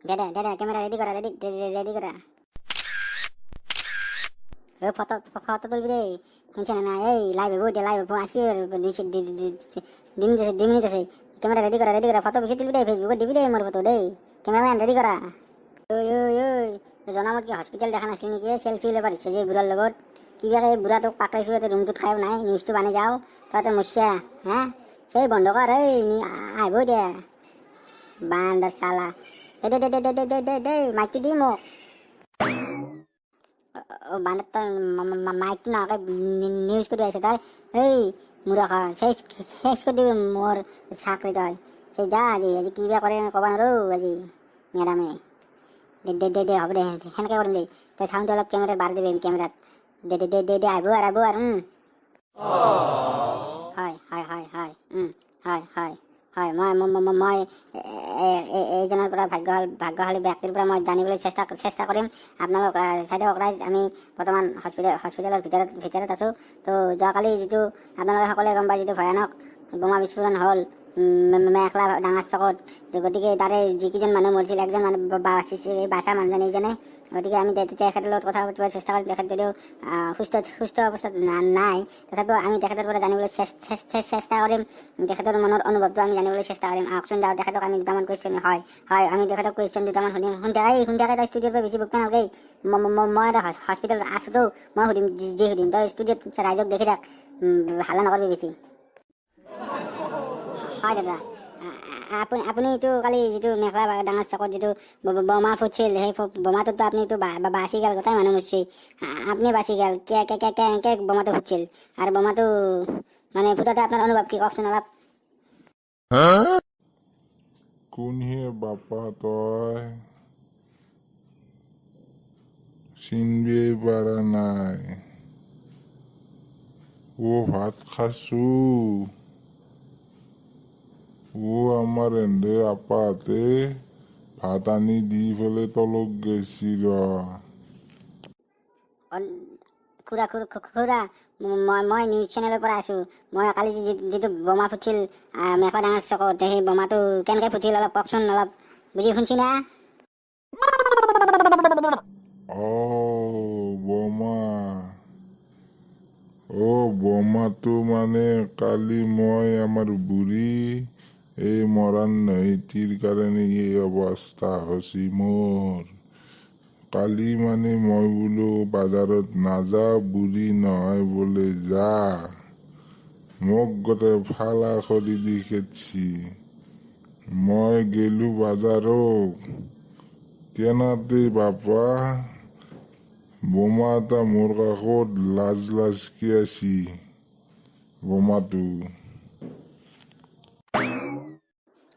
দে দে দে দে, camera ready কৰা, ready ready কৰা। ঐ, ফটো ফটো তুলবি দেই, শুনছে না? এই লাইভ হ'ব এতিয়া, লাইভ হ'ব। আছে 2 মিনিট আছে, 2 মিনিট আছে। কেমেৰা ৰেডি কৰা, ৰেডি কৰা। ফটো বেছি তুলবি দেই, ফেচবুকত দিবি দেই মোৰ ফটো দেই। কেমেৰামেন ৰেডি কৰা। ঐ ঐ ঐ, জনামত কি হস্পিটেল দেখা নাছিল নেকি? চেলফি ল'ব দিছে যে বুঢ়াৰ লগত। কিবাকে এই বুঢ়াটোক পাকৰাইছোঁ। ইয়াতে ৰুমটোত খাই নাই, নিউজটো বানি যাওঁ। তাতে মৰিছা হা, সেই বন্ধ কৰ। এই আহিব দিয়া, বান্দৰ চালা। দে দে দে দে দে দে দে দে, মাইকটো দি মোক। বান্দৰ, তই মাইকটো নোহোৱাকৈ নিউজ কৰি আছে তই। এই মূৰখা, শেষ শেষ কৰি দিবি মোৰ চাকৰি তই। সেই যা, আজি আজি কিবা কৰে ক'ব নোৱাৰো আজি মেডামে। দে দে দে দে, হ'ব দে, সেনেকৈ কৰিম দে। তই চাউণ্ডটো অলপ কেমেৰাত বাঢ়ি দিবি, কেমেৰাত। দে দে দে দে দে, আহিব আৰু, আহিব আৰু। হয় হয় হয় হয়, হয় হয় হয়। মই মই এইজনৰ পৰা, ভাগ্যশালী ব্যক্তিৰ পৰা মই জানিবলৈ চেষ্টা চেষ্টা কৰিম। আপোনালোক চাই থাকক ৰাইজ। আমি বৰ্তমান হস্পিটেলৰ ভিতৰত ভিতৰত আছোঁ। তো যোৱাকালি যিটো আপোনালোকে সকলোৱে গম পায়, যিটো ভয়ানক বোমা বিস্ফোৰণ হ'ল মেখলা ডাঙৰ চকত, গতিকে তাৰে যিকেইজন মানুহ মৰিছিল, একজন মানুহ বাচিছে, এই বাচা মানুহজন এইজনে। গতিকে আমি তেখেতৰ লগত কথা পাতিব চেষ্টা কৰিম। তেখেত যদিও সুস্থ সুস্থ অৱস্থাত নাই, তথাপিও আমি তেখেতৰ পৰা জানিবলৈ চেষ্টা কৰিম। তেখেতৰ মনৰ অনুভৱটো আমি জানিবলৈ চেষ্টা কৰিম। আহকচোন যাওঁ, তেখেতক আমি দুটামান কুৱেশ্যন, হয় হয়, আমি তেখেতক কুৱেশ্যন দুটামান সুধিম। শুনি থাক, এই শুনি থাকে। তই ষ্টুডিঅ'ৰ পৰা বেছি বকিব নালাগে। মই এটা হস্পিটেলত আছোঁতো, মই সুধিম যি সুধিম। তই ষ্টুডিঅ'ত ৰাইজক দেখি থাক, হাল্লা নকৰিবি বেছি। হয় দাদা, আপুনিতো কালি যিটো মেখেলা ডাঙৰ চকত যিটো বোমা ফুটছিল, সেই বোমাটোততো আপুনিতো বাচি গ'ল। গোটেই মানুহ মৰছি, আপুনি বাচি গ'ল। কেনেকৈ বোমাটো ফুটছিল আৰু বোমাটো মানে ফুটাতে আপোনাৰ অনুভৱ কি, কওকচোন অলপ। কোন হে বাপা তই? চিনবিয়ে পাৰা নাই। ও, ভাত খাইছো। ও, আমাৰ এন্দে আপাহঁতে ভাত আনি দি পেলাই তলত গেছি ৰ। খুৰা, খুৰা, খুৰা, মই মই নিউজ চেনেলৰ পৰা আছোঁ। মই কালি যিটো বোমা ফুটছিল মেখেলা ডাঙৰ চকত, সেই বোমাটো কেনেকৈ ফুটছিল অলপ কওকচোন অলপ। বুজি শুনছি না? অ বোমা, অ বোমাটো মানে কালি মই আমাৰ বুঢ়ী এই মৰাণ নৈতিৰ কাৰণে এই অৱস্থা হৈছে মোৰ। কালি মানে মই বোলো বাজাৰত নাযাওঁ, বুঢ়ী নহয় বোলে যা। মোক গোটেই ফালা কৰি দি খেদছি। মই গেলো বাজাৰত, কেনাতে বাপা বোমা এটা মোৰ কাষত লাজ লাজকে আছি বোমাটো।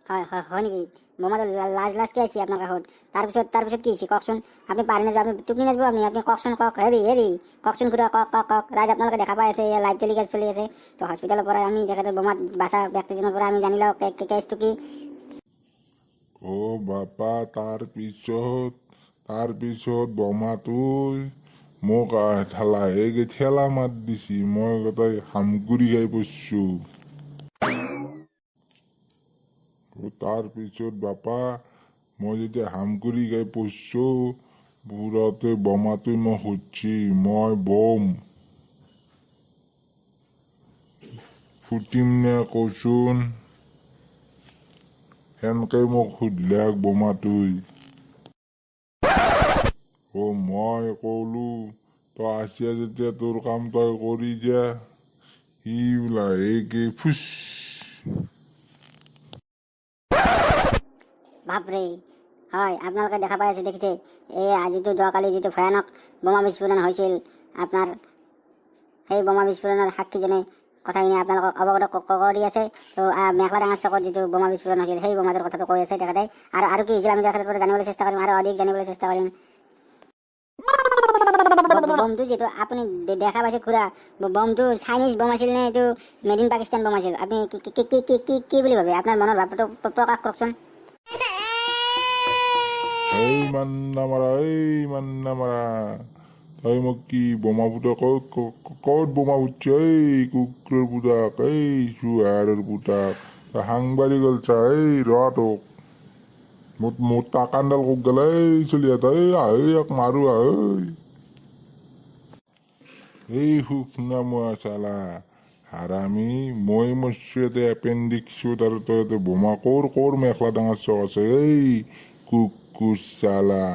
হয় হয় হয় নেকি? বোমাটো লাজ লাজকে আছে আপোনাৰ কাষত। তাৰপিছত তাৰপিছত কি হৈছে কওকচোন। আপুনি পাৰি নাযাব, আপুনি টোপনি নাযাব। আপুনি আপুনি কওকচোন, কওক। হেৰি হেৰি, কওকচোন খুৰা, কওক কওক কওক। ৰাইজ, আপোনালোকে দেখা পাই আছে, এয়া লাইভ টেলিকাষ্ট চলি আছে। তো হস্পিটেলৰ পৰা আমি তেখেতৰ বোমাত বাচা ব্যক্তিজনৰ পৰা আমি জানি লওঁ কেছটো কি। অ বাপা, তাৰপিছত তাৰপিছত বোমাটোই মোক লাহেকে ঠেলা মাত দিছি। মই গোটেই হামকুৰি খাই পৰছো। তাৰপিছত বাপা, মই যেতিয়া হামকুৰি খাই পৰছো, বুঢ়াতে বোমাটোই মোক সুধছি, মই বম ফুটিম নে কচোন? সেনকে মোক সুধলাক বোমাটোই। অ মই কলো, তই আছিয়া যেতিয়া তোৰ কাম তই কৰি যা। সি লাহেকে ফুচ। বাপৰে, হয়, আপোনালোকে দেখা পাই আছে, দেখিছে, এই আজিতো যোৱাকালি যিটো ভয়ানক বোমা বিস্ফোৰণ হৈছিল আপোনাৰ, সেই বোমা বিস্ফোৰণৰ সাক্ষীজনে কথাখিনি আপোনালোকক অৱগত কৰি আছে। তো মেখেলা ডাঙৰ চকত যিটো বোমা বিস্ফোৰণ হৈছিল, সেই বোমাটোৰ কথাটো কৈ আছে তেখেতে। আৰু আৰু কি হৈছিল, আমি তেখেতৰ পৰা জানিবলৈ চেষ্টা কৰিম, আৰু অধিক জানিবলৈ চেষ্টা কৰিম। বমটো যিটো আপুনি দেখা পাইছে খুৰা, বমটো চাইনিজ বম আছিল নে এইটো মেড ইন পাকিস্তান বম আছিল? আপুনি কি কি কি কি কি কি বুলি ভাবে? আপোনাৰ মনৰ ভাৱটো প্ৰকাশ কৰকচোন। এই মান্না মাৰা, এই মান্না মাৰা, তই মোক কি বোমা ফুটা ক'ত ক'ত বোমা ফুটছে? এই কুকুৰৰ পুতাক, এই চুহাৰৰ পুতাক, তই সাংবাদিক গ'ল চা। এই ৰ তোক। মোৰ টাকানডাল ক'ত গ'ল? এই চলিয়া, এই আহ, ইয়াক মাৰো আহ। এই শুকনা মোৱা চালা হাৰামি, মই মৰছো ইয়াতে এপেণ্ডিক্সত আৰু তই ইয়াতে বোমা ক'ৰ ক'ৰ মেখেলা ডাঙৰ চখ আছে? এই কুকুৰ চালা,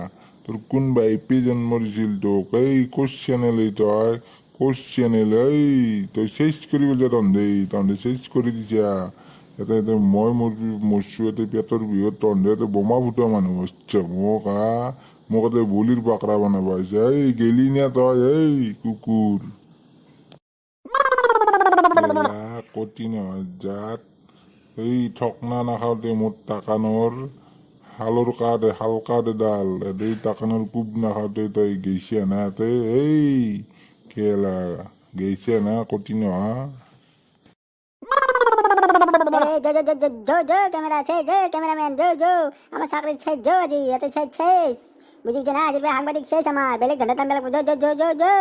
তোৰ কোন বাইপে জন্ম দিছিল তোক? এই ক'ৰ চেনেল এই? তই ক'ৰ চেনেল এই? তই চেচ কৰিব যা। তহঁতে চেচ কৰি দিছা ইয়াতে। ইয়াতে মই মৰছো ইয়াতে পেটৰ বিহুত, তহঁতে ইয়াতে বোমা ফুটোৱা মানুহ বসছে। মোক মোক ইয়াতে বলিৰ বাকৰা বনাব আহিছে। এই গেলি নে তই? এই কুকুৰ কেলা কতি নহয় জাত। এই ঠকনা নাখাওঁতে মোৰ টাকানৰ শালৰ কাঠ, শাল কাঠ এডাল, এই টাকানৰ কোব নাখাওঁতে তই গেইছা না? তই এই কেলা গেইছা না কতি নহা? এই জো জো জো জো জো, ক্যামেরা আছে, জো ক্যামেরাম্যান, জো জো, আমার চাকরি শেষ, জো, আজি ইয়াতে শেষ, শেষ, বুজি পাইছে না? আজিৰ পৰা সাংবাদিক শেষ আমাৰ, বেলেগ ধন্দা টান বেলেগ, জো জো জো জো জো।